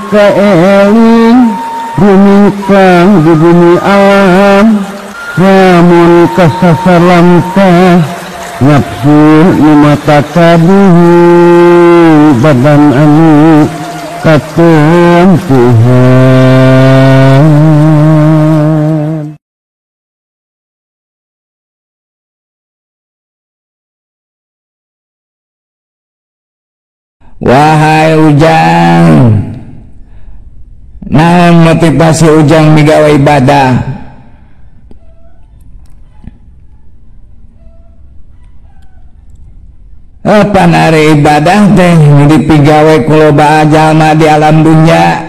kaeling rumingkang di bumi alam lamun kasasar lamtah nafsu nu mata kaduhu badan anu katempuhan. Wahai Ujang, naon motivasi Ujang migawe ibadah? Pan ari ibadah teh dipigawe ku loba jalma di alam dunya.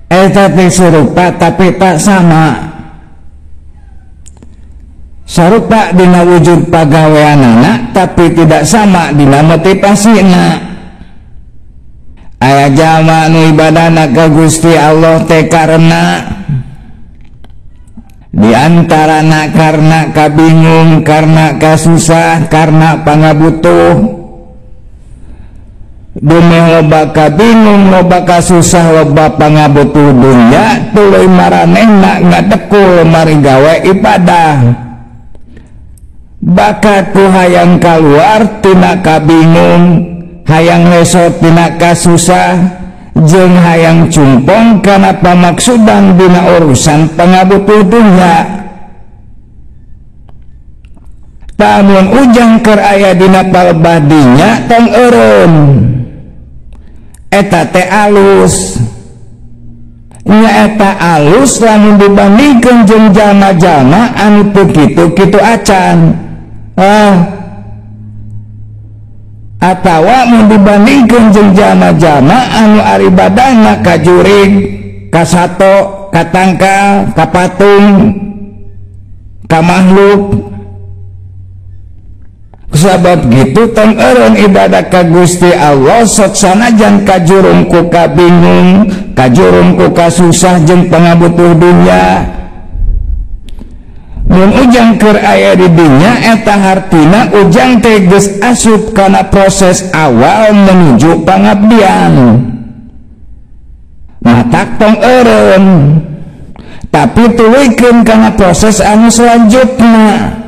Eta teh serupa tapi tak sama. Sarupa dina wujud pagaweanana tapi tidak sama dina motivasina. Aya jalma nu ibadahna ka Gusti Allah teh karena di antarana karena kabingung, karena kasusah, karena pangabutuh. Dumeh loba kabingung, loba kasusah, loba pangabutuh dunya tuluy maranehna ngadekul mari gawe ibadah. Bakat ku hayang kaluar tina kabingung, hayang lesot tina kasusah, jeung hayang cumpong kana pamaksudan dina urusan pangabutuh dunya. Tamun Ujang keur aya dina palebah dinya tong eureun. Eta teh alus. Nya eta alus lamun dibandingkeun jeung jalma-jalma anu teu kitu-kitu acan. Atawa mun dibandingkeun jeung jalma-jalma anu ari badana ka jurig, ka sato, ka tangkal, ka patung, ka makhluk. Sabab gitu tong eureun ibadah ka Gusti Allah sok sanajan kajurung ku kabingung, kajurung ku kasusah jeung pangabutuh dunya. Mun Ujang keur aya di dinya eta hartina Ujang teh geus asup kana proses awal menuju pangabdian. Matak tong eureun, tapi tuluykeun kana proses anu selanjutna.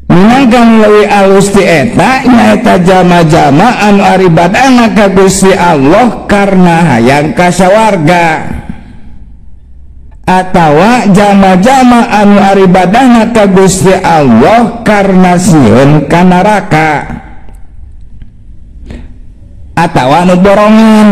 Minangkan leuwih alus ti eta nyaeta jalma-jalma anu ari badana ka Gusti Allah karena hayang ka sawarga. Atawa jalma-jalma anu ari badana ka Gusti Allah karena sieun ka neraka. Atawa anu borongan.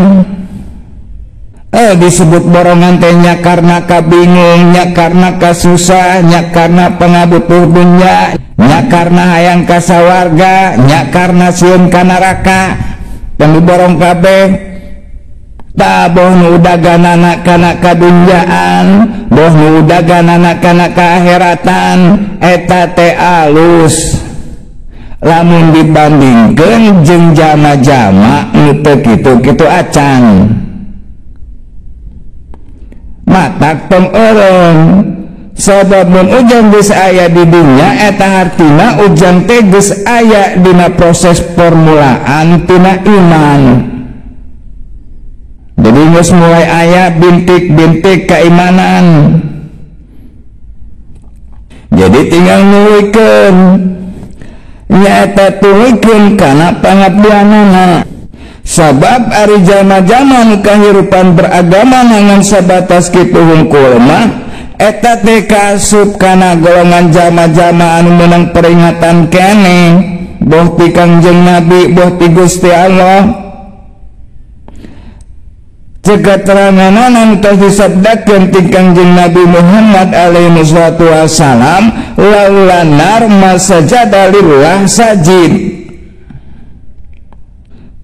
Disebut borongan teh nya karena kabingung, nya karena kasusah, nya karena pangabutuh dunya, nya karena hayang ka sawarga, nya karena sieun ka neraka. Dan diborong kabeh. Ta boh nu udaganana kana kadunyaan, boh nu udaganana kana kaakheratan, eta teh alus. Lamun dibandingkeun jeung jalma-jalma nu teu kitu-kitu acan. Matak tong eureun. Sabab mun Ujang geus aya di dunya eta hartina Ujang teh geus aya dina proses permulaan tina iman. Jadi geus mulai aya bintik-bintik keimanan. Jadi tinggal nuluykeun. Nyaeta tuluykeun kana pangabdianana. Sabab ari jalma-jalma nu kahirupan beragama ngan sabatas kitu hungkul mah eta teh kaasup kana golongan jalma-jalma anu meunang peringatan keneh, boh ti Kangjeng Nabi boh ti Gusti Allah. Cek kateranganana tos disabdakeun ti Kangjeng Nabi Muhammad alaihi salatu wassalam, laula nar masajada lillah sajid.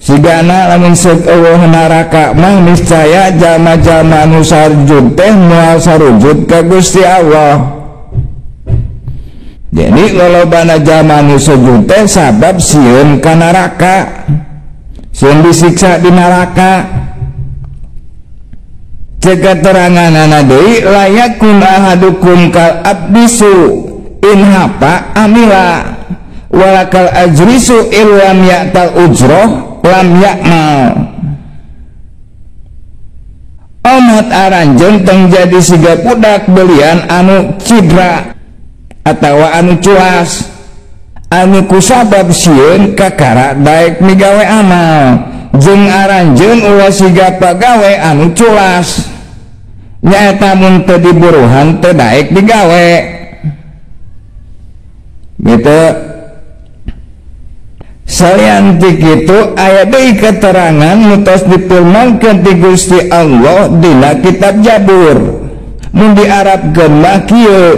Sigana lamun seuk eueuh neraka mah niscaya jalma-jalma anu sarujud teh moal sarujud ka Gusti Allah. Jadi lolobana jalma anu sujud teh sabab sieun ka neraka, sieun disiksa di neraka. Cek kateranganana deui layakun ahadukum kal abdisu in hapa amila walakal ajrisu illam ya'tal ujroh lam ya'mal. Omat aranjeun tong jadi siga budak belian anu cidra atawa anu cuas anu kusabab sieun kakara daek migawe amal, jeung aranjeun ulah siga pagawe anu culas nyaeta mun teu diburuhan teu daek digawe gitu. Salian ti kitu aya deui keterangan nu tos dipirmankeun ti Gusti Allah dina kitab Jabur. Mun diarabkeun mah kieu,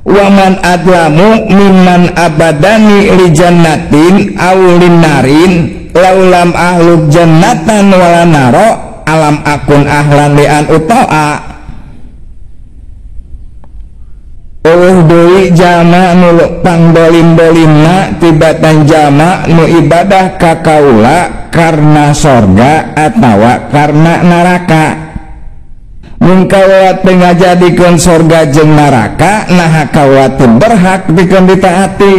wa man adlamu mimman abadani li jannatin aw linnarin laulam ahluk jannatan wala naro alam akun ahlan li an uta'a. Eueuh deui jalma nu pangdolim-dolimna tibatan jalma nu ibadah ka kaula karena sorga atawa karena neraka. Mun kaula teu ngajadikeun sorga jeung neraka, naha kaula teu berhak pikeun ditaati.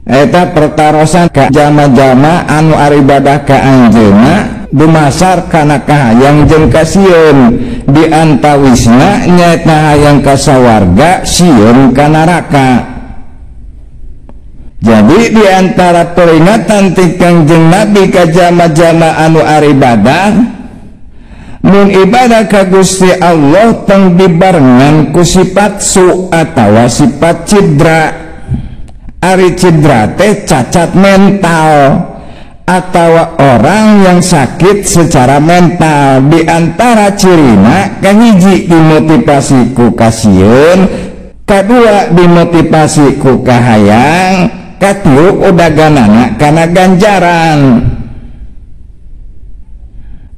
Eta pertarosan ka jalma-jalma anu aribadah ka anjeunna dumasar kana kahayang jeung kasieun, di antawisna nyaeta hayang ka sawarga sieun ka neraka. Jadi di antara peringatan ti Kangjeng Nabi ka jalma-jalma anu aribadah, mun ibadah ka Gusti Allah tong dibarengan ku sifat su atawa sifat cidra. Ari cidra teh cacat mental atau orang yang sakit secara mental. Di antara cirina kahiji dimotivasi ku kasieun, kadua dimotivasi ku kahayang, katilu udaganana kana ganjaran.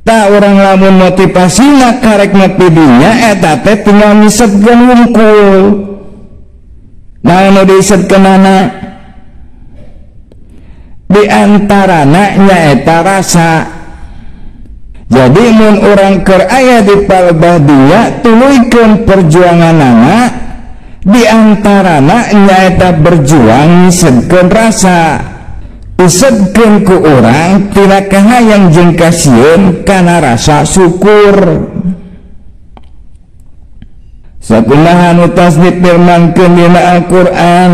Tak orang lamun motivasina karek nepi dinya eta teh tinggal ngisepkeun wungkul. Naon nu diisepkeunana? Di antarana nyaeta rasa. Jadi mun urang keur aya di palebah dinya tuluykeun perjuanganana, di antarana nyaeta berjuang ngisepkeun rasa. Isepkeun ku urang tina kahayang jeung kasieun kana rasa syukur. Sakumaha nu tos dipirmankeun dina Al-Qur'an,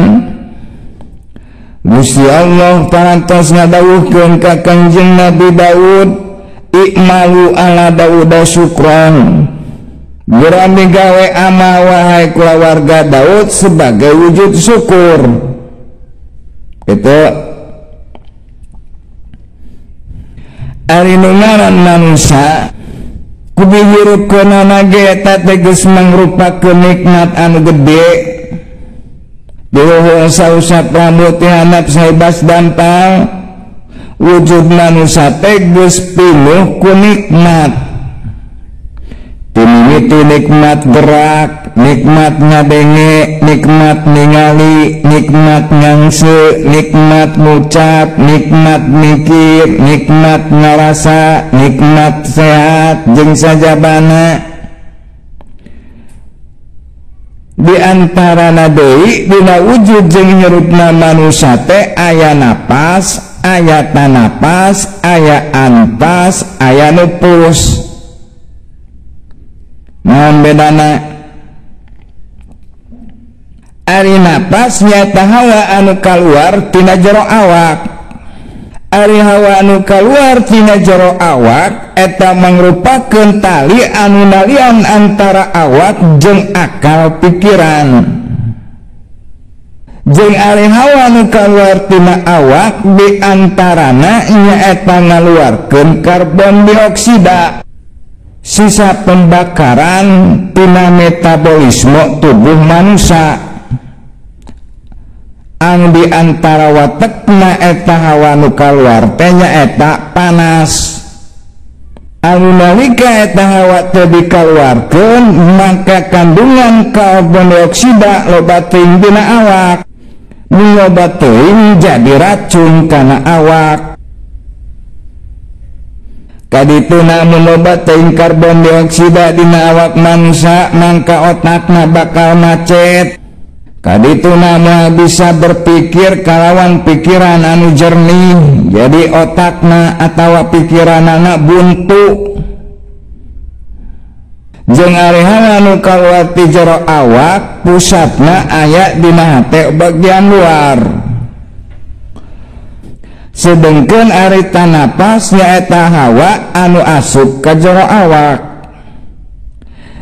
Gusti Allah parantos ngadawuhkeun ka Kangjeng Nabi Daud, i'malu ala Dauda syukran. Geura migawe amal wahai kulawarga Daud sebagai wujud syukur. Itu ari nu ngaran manusia kudu hirupkeunana ge eta teh geus mangrupakeun nikmat anu gede. Diluhur sausap rambut ti handap saebas dampal, wujud manusia teh geus pinuh ku nikmat. Timimiti nikmat gerak, nikmat ngadenge, nikmat ningali, nikmat ngangse, nikmat ngucap, nikmat mikir, nikmat ngarasa, nikmat sehat jeung sajabana. Di antarana deui dina wujud jeung hirupna manusia teh aya napas, aya tanapas, aya anpas, aya nupus. Naon bedana? Ari napas nyaeta hawa anu kaluar tina jero awak. Ari hawa anu kaluar tina jero awak eta mangrupakeun tali anu nalian antara awak jeung akal pikiran. Jeung ari hawa anu kaluar tina awak di antarana nyaeta ngaluarkeun karbon dioksida, sisa pembakaran tina metabolisme tubuh manusia. Anu di antara watekna eta hawa nu kaluar teh nyaeta panas. Anu nalika eta hawa teh dikaluarkeun maka kandungan karbon dioksida loba teuing dina awak. Nu loba teuing jadi racun kana awak. Kadituna mun loba teuing karbon dioksida dina awak manusia mangka otakna bakal macet. Kadituna moal bisa berpikir kalawan pikiran anu jernih, jadi otakna atawa pikiranana buntu. Jeung ari hawa nu kaluar ti jero awak pusatna aya dina hate bagian luar. Sedengkeun ari tanapas nyaeta hawa anu asup ka jero awak.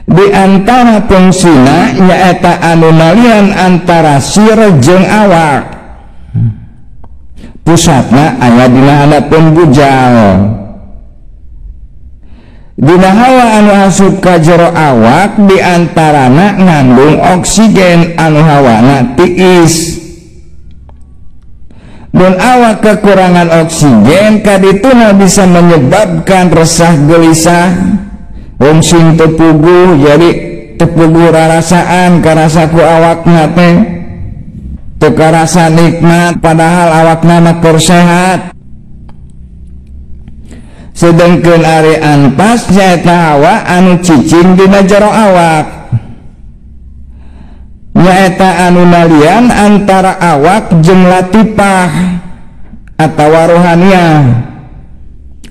Di antara fungsina nyaeta anu nalian antara sir jeung awak. Pusatna aya dina handapeun bujal. Dina hawa anu asup ka jero awak di antarana ngandung oksigen anu hawana tiis. Mun awak kekurangan oksigen kadituna bisa menyebabkan resah gelisah, rungsing teu puguh, jadi teu puguh rarasaan karasa ku awakna teh teu karasa nikmat padahal awakna mah keur sehat. Sedengkeun ari anpas nyaeta hawa anu cicing dina jero awak, nyaeta anu nalian antara awak jeung latipah atawa rohaniah.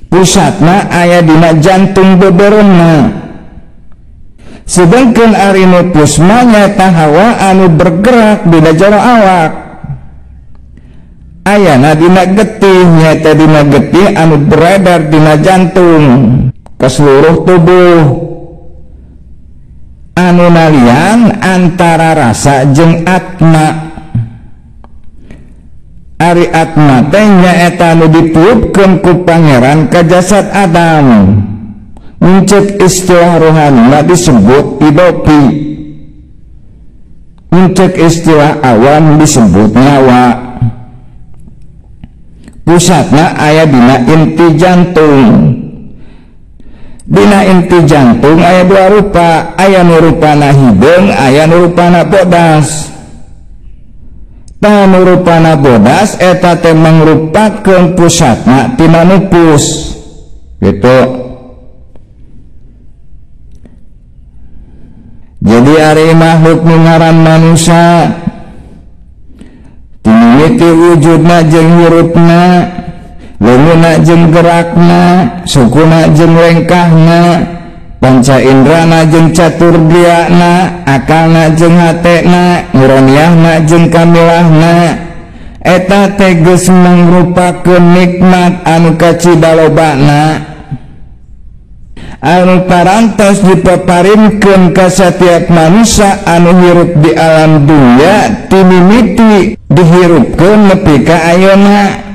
Pusatna aya dina jantung bebereunna. Sedengkeun ari nupus mah nyaeta hawa anu bergerak dina jero awak, ayana dina getih, nyaeta dina getih anu beredar dina jantung ke seluruh tubuh, anu nalian antara rasa jeung atma. Ari atma teh nyaeta anu ditiupkeun ku Pangeran ka jasad Adam. Muncul istilah rohani disebut idopi, muncul istilah awam disebut nyawa. Pusatna aya dina inti jantung. Dina inti jantung aya dua rupa, aya nu rupana hideung, aya nu rupana bodas. Tah nu rupana bodas eta teh mangrupakeun pusatna tina nupus. Gitu. Jadi ari makhluk nu ngaran manusia timimiti wujudna jeung hirupna, leungeunna jeung gerakna, sukuna jeung lengkahna, panca indrana jeung caturdiana, akalna jeung hatena, nuraniahna jeung kamilahna, eta teh geus mangrupakeun nikmat anu kacidalobana, anu parantos dipaparinkeun ka satiap manusia anu hirup di alam dunya timimiti dihirupkeun nepi ka ayeuna.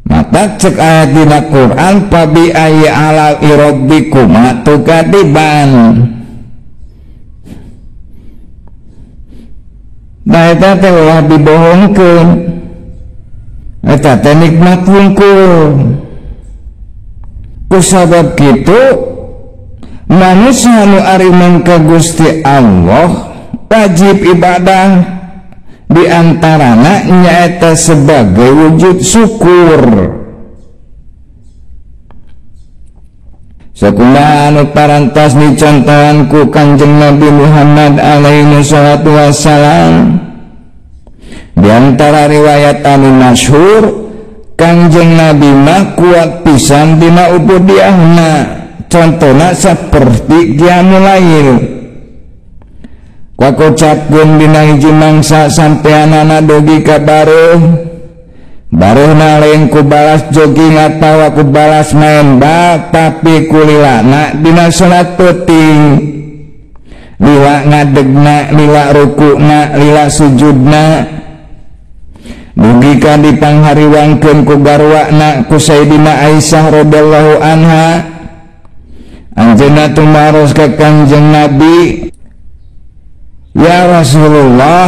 Mata cek ayat dina Quran fabi ayyi ala'i rabbikuma tukadiban. Nah eta teh ulah dibohongkeun, eta teh nikmat wungkul. Kusabab kitu manusia nu ariman ka Gusti Allah wajib ibadah, di antarana nyaeta sebagai wujud syukur. Sakumaha anu parantos dicontohan ku Kanjeng Nabi Muhammad alaihi salatu wassalam. Di antara riwayat anu masyhur, Kanjeng Nabi mah kuat pisan dina ubudiahna, contona seperti qiyamul lail. Kakocapkeun dina hiji mangsa sampeanana dogi ka bareuh, bareuhna lain ku balas jogging atawa ku balas main bal, tapi kulilana dina salat peuting, lila ngadegna, lila rukuna, lila sujudna. Dugi ka dipanghariwangkeun ku garwana ku Sayyidina Aisyah radhiyallahu anha, anjeunna tumaros ka Kanjeng Nabi, "Ya Rasulullah,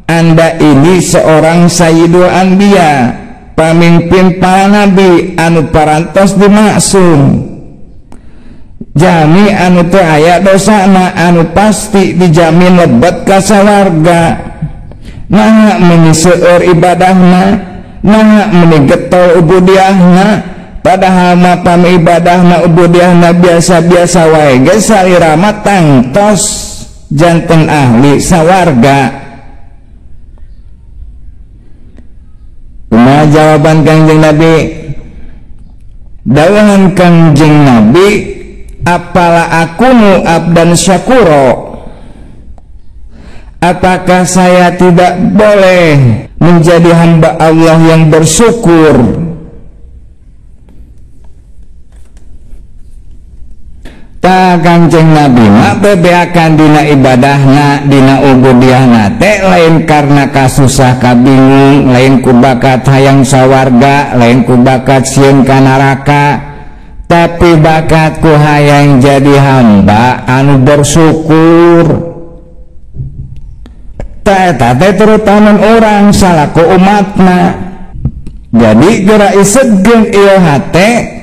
Anda ini seorang Sayyidul Anbiya, pamimpin para nabi anu parantos dimaksum, jami anu teu aya dosana, anu pasti dijamin lebet ka sawarga. Nah meni seueur ibadahna, nah meni getol ubudiahna, padahal mah pami ibadahna ubudiahna biasa-biasa wae ge salira mah tangtos janten ahli sawarga. Kumaha jawaban Kangjeng Nabi? Dawahan Kangjeng Nabi, apala akunu abdan syakuro, apakah saya tidak boleh menjadi hamba Allah yang bersyukur? Ta Kangjeng Nabi mah bebeakan dina ibadahna, dina ubudiahna teh lain karena kasusah kabingung, lain ku bakat hayang sawarga, lain ku bakat sieun ka neraka, tapi bakat ku hayang jadi hamba anu bersyukur. Ta eta teh terutaman orang salaku umatna. Jadi geura isegkeun ieu hate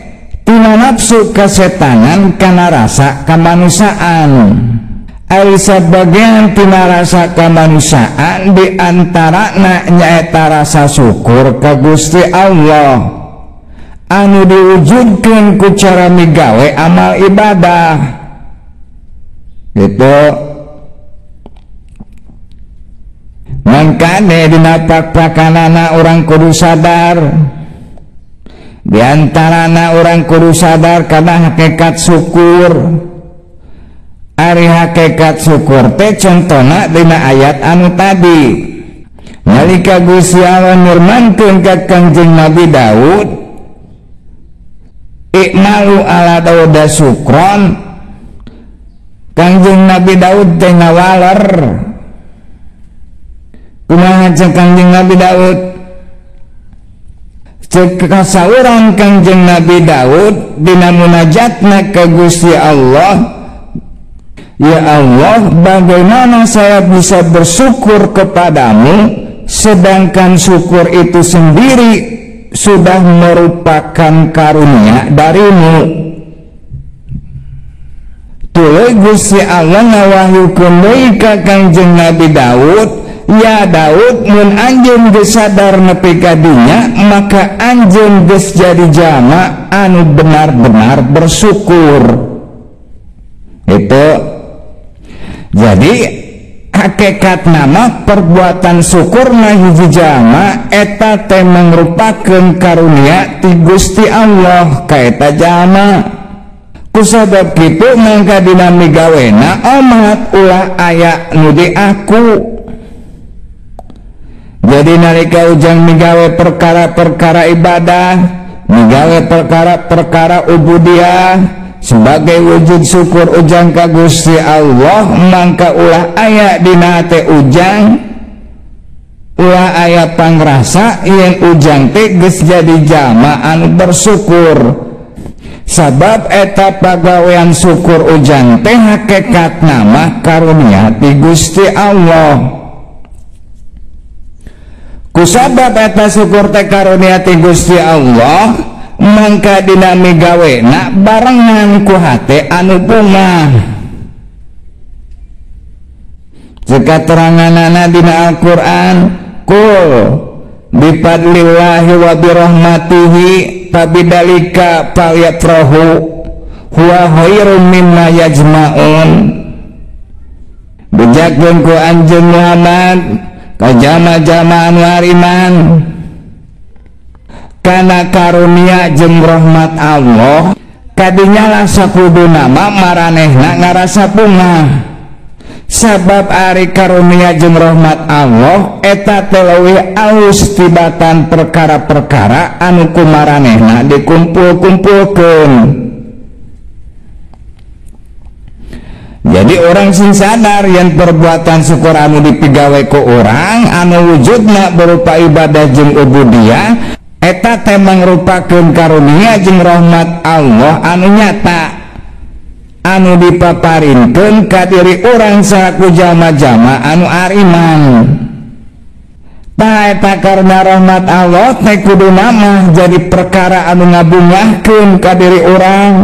tina nafsu kesetanan kana rasa kemanusiaan. Ari sabagian tina rasa kemanusiaan di antarana nyaeta rasa syukur ka Gusti Allah anu diwujudkeun ku cara migawe amal ibadah. Gitu. Mangkane dina pak-pakanana urang kudu sadar. Di antarana orang kudu sadar karena hakikat syukur. Ari hakikat syukur teh contona dina ayat anu tadi. Nalika Gusti Allah nirmankeun ka Kangjeng Nabi Daud, ikmalu ala Dauda syukron. Kangjeng Nabi Daud teh ngawaler. Kumaha cek Kangjeng Nabi Daud? Cek kasauran Kangjeng Nabi Daud dina munajatna ka Gusti Allah, ya Allah, bagaimana saya bisa bersyukur kepadamu sedangkan syukur itu sendiri sudah merupakan karunia darimu. Tuluy Gusti Allah ngawahyukeun deui ka Kangjeng Nabi Daud, ya Daud, mun anjeun geus sadar nepi ka dinya, maka anjeun geus jadi jalma anu benar-benar bersyukur. Itu. Jadi hakikat nama perbuatan syukurna hiji jalma eta teh mangrupakeun karunia ti Gusti Allah ka eta jalma. Kusabab kitu mangka dina migawena omat ulah aya nu diaku. Jadi nalika ujang migawe perkara-perkara ibadah, migawe perkara-perkara ubudiah sebagai wujud syukur ujang ka Gusti Allah, mangka ulah aya dina hate ujang, ulah aya pangrasa yen ujang teh geus jadi jalma anu bersyukur. Sabab eta pagawean syukur ujang teh hakikatna mah karunia ti Gusti Allah. Kusabab eta syukur teh karunia ti Gusti Allah, mangka dina migawena barengan ku hate anu bungah. Jika teranganana dina Al-Qur'an, kul bifadlillahi wa birahmatihi fabidalika falyafrahu huwa khairum mimma yajma'un. Bejakeun ku anjeun Muhammad ka jama-jama anu ariman kana karunia jeung rahmat Allah, kadinya lah sakuduna mah maranehna ngarasa bungah. Sabab ari karunia jeung rahmat Allah eta teh leuwih alus tibatan perkara-perkara anu kumaranehna dikumpul-kumpulkeun. Jadi orang sing sadar yang perbuatan syukur anu dipigawe ku urang anu wujudna berupa ibadah jeung ubudiyah eta teh mangrupakeun karunia jeung rahmat Allah anu nyata anu dipaparinkeun ka diri urang salaku jalma-jalma anu ariman. Tah eta karena rahmat Allah teh kuduna mah jadi perkara anu ngabungahkeun ka diri urang.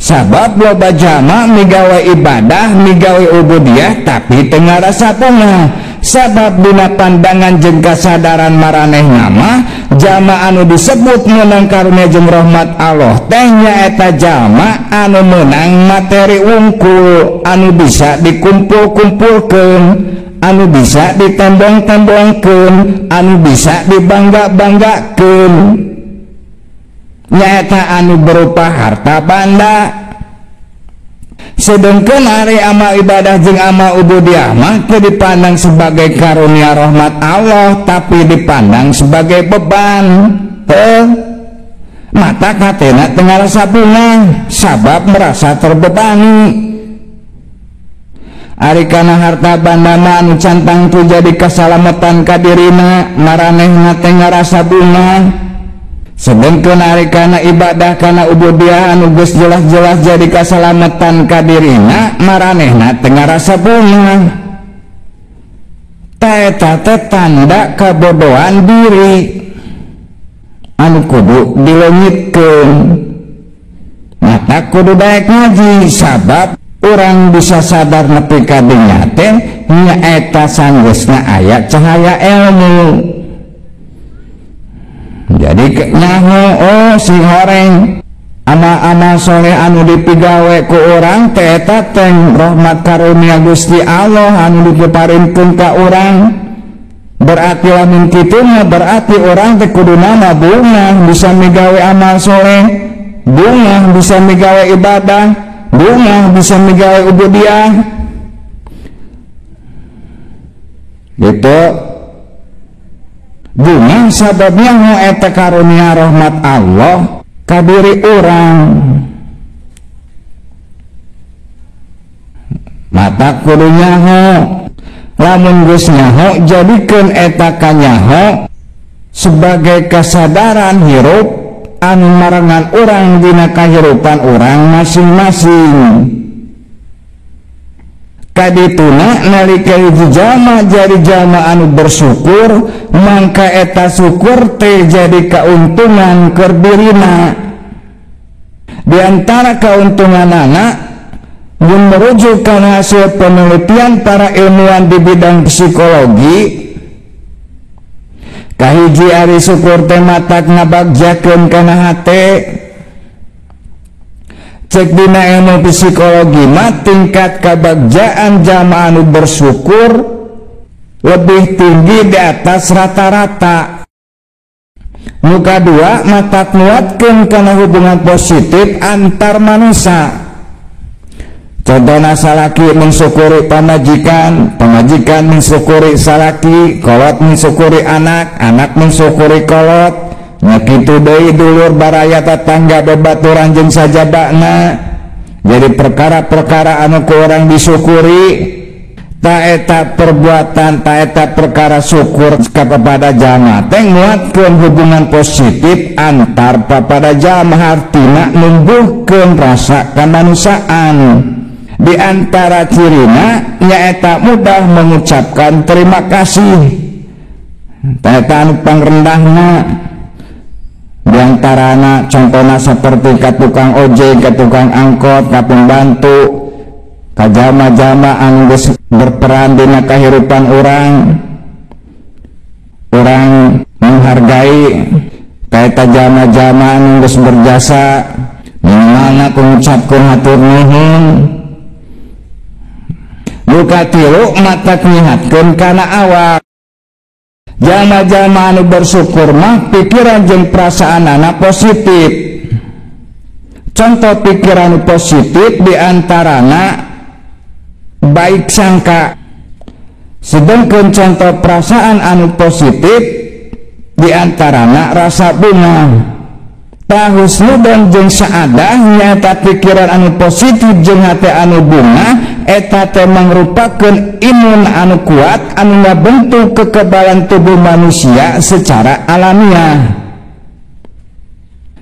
Sabab loba jalma migawe ibadah, migawe ubudiyah tapi teu ngarasa bungah. Sabab dina pandangan jeung kasadaran maranehna mah jalma anu disebut meunang karunia jeung rahmat Allah teh nyaeta jalma anu meunang materi wungkul anu bisa dikumpul-kumpulkeun, anu bisa ditembong-tembongkeun, anu bisa dibangga-banggakeun, nyaeta anu berupa harta banda. Sedangkan ari amal ibadah jeung amal ubudiyah mah teu dipandang sebagai karunia rahmat Allah, tapi dipandang sebagai beban. Teu mata katena teu ngarasa bungah sabab merasa terbebani. Ari kana harta banda mah anu can tangtu jadi kasalamatan ka dirina, maranehna teh ngarasa bungah. Sedengkeun ari kana ibadah kana ubudiyah anu geus jelas-jelas jadi kasalamatan ka dirina, maranehna teu ngarasa bungah. Ta eta teh tanda kabodohan diri anu kudu dileungitkeun. Mata kudu daek ngaji sabab urang bisa sadar nepi ka dinya teh nyaeta sanggeusna aya cahaya ilmu. Jadi nyaho oh si horeng amal-amal soleh anu dipigawe ku urang teh eta teh rahmat karunia Gusti Allah anu diparinkeun ka urang. Berarti lamun kitu mah berarti urang teh kuduna bungah bisa migawe amal soleh, bungah bisa migawe ibadah, bungah bisa migawe ubudiyah. Gitu. Bungah sababnya nu eta karunia rahmat Allah ka diri urang. Mata kudu nyaho, lamun geus nyaho jadikeun eta kanyaho sebagai kasadaran hirup anu marengan urang dina kahirupan urang masing-masing. Kadituna nalika hiji jalma jadi jalma anu bersyukur, mangka eta syukur teh jadi kauntungan keur dirina. Di antara kauntunganana mun merujuk kana hasil penelitian para ilmuwan di bidang psikologi, kahiji ari syukur teh matak ngabagjakeun kana hate. Cek dina ilmu psikologi mah tingkat kebagjaan jalma anu bersyukur lebih tinggi di atas rata-rata. Nu kadua matak nguatkeun kana hubungan positif antar manusia. Contohna salaki mensyukuri pamajikan, pamajikan mensyukuri salaki, kolot mensyukuri anak, anak mensyukuri kolot. Nah kitu deui dulur baraya tetangga bebaturan jeung sajabana. Jadi perkara-perkara anu ku urang disyukuri, ta eta perbuatan, ta eta perkara syukur kepada jalma teh nguatkeun hubungan positif antar papada jalma, hartina numbuhkeun rasa kemanusiaan. Di antara cirina nyaeta mudah mengucapkan terima kasih. Ta eta anu pangrendahna. Di antarana contohna seperti ka tukang ojek, ka tukang angkot, ka pembantu, ka jalma-jalma anu geus berperan dina kahirupan urang. Urang menghargai ka eta jalma-jalma anu geus berjasa, minimalna ngucapkeun hatur nuhun. Nu katilu matak nyihatkeun kana awak. Jalma-jalma anu bersyukur mah pikiran jeung perasaanana positif. Contoh pikiran positif diantarana baik sangka. Sedangkan contoh perasaan anu positif diantarana rasa bungah. Ta husnudzon jeung saadah nyata pikiran anu positif jeung hate anu bungah eta teh mangrupakeun imun anu kuat anu ngabentuk kekebalan tubuh manusia secara alamiah.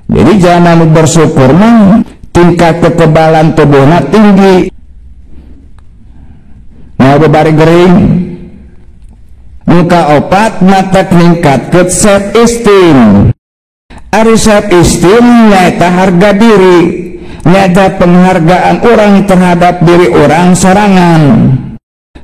Jadi jangan anu bersyukur mah tingkat kekebalan tubuhna tinggi. Mau bebari gering. Muka opat mata ningkatkeun self esteem. Ari self esteem nyaeta harga diri, nyaeta penghargaan orang terhadap diri orang sorangan.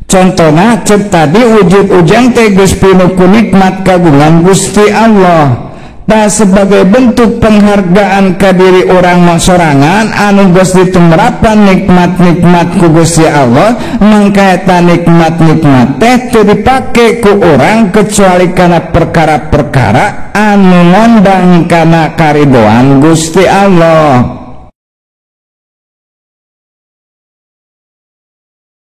Contohna cek tadi wujud ujang teh geus pinuh ku nikmat kagungan Gusti Allah. Tah sebagai bentuk penghargaan ka diri urang mah sorangan anu geus ditumrapan nikmat-nikmat ku Gusti Allah, mangka eta nikmat-nikmat teh teu dipake ku urang kecuali kana perkara-perkara anu ngondang kana karidoan Gusti Allah.